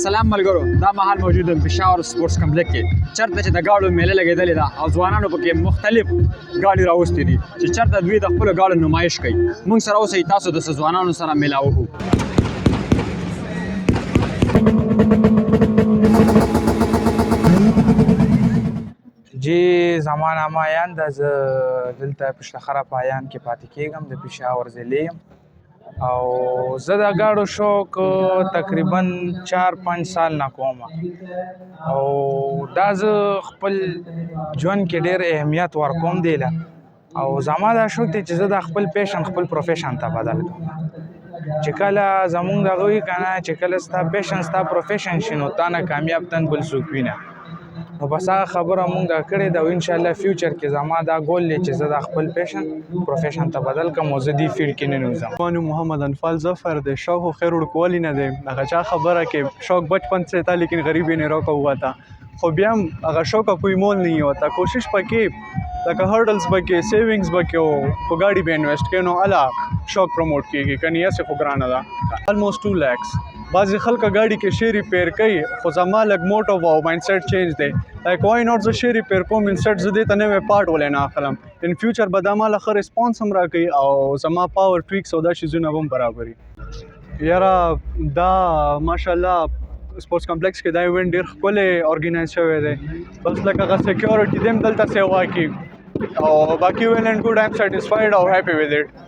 سلام ملګرو، دا مهال موجود یم پېښور سپورټس کمپلیکس کې، چېرته چې د ګاډو میله لګېدلې ده او ځوانانو پکې مختلف ګاډي راوستي دي چې چېرته دوی د خپلو ګاډو نمایش کوي. موږ سره اوسئ، تاسو د څه ځوانانو سره میلاوو. جی، زما نامه ایان ده. زه دلته پشتخره په ایان کې پاتې کېږم، د پېښور ضلع یم او زه د ګاډو شوق تقریبا 4-5 سال نه کوم او دا زه خپل ژوند کې ډېر اهمیت ورکوم دی له او زما دا شوق دی چې زه دا خپل passion خپل profession ته بدل کړم، چې کله زمونږ دغه وي که نه، چې کله ستا passion ستا profession شي، نو تا نه کامیاب تن بل څوک وي نه. نو بس هغه خبره مونږ کړې ده او انشاءالله future کې زما دا ګول دی چې زه دا خپل passion profession ته بدل کړم او زه دې field کې ننوځم. نوم محمد انفال ظفر دی. شوق خو خیر وړوکوالي نه دی. هغه چا خبره کې شوق بچپن سے تھا، لیکن غریبی نے روکا ہوا تھا. خو بیا هم هغه شوق کوئی مول نہیں ہوتا. کوشش پکې لکه hurdles پکې، savings پکې او په ګاډي به invest کې، نو الا شوق promote کیږي، کني هسې خو ګرانه ده. Almost 2 lakhs. بعضې خلک ګاډي کې شی repair کوي، خو زما لږ motto او mindset change دی، like why not زه شی repair کوم، instead زه دې ته نوی part ولې نه اخلم؟ In future به دا ماله ښه response هم راکوي او زما power tweaks او دا شیزونه به هم برابري. یاره، دا ماشاءالله sports complex کې دا event ډیر ښکلی organize شوی دی. بس لکه هغه security دې هم دلته سیوا کوي او باقي well and good. I am satisfied او happy with it.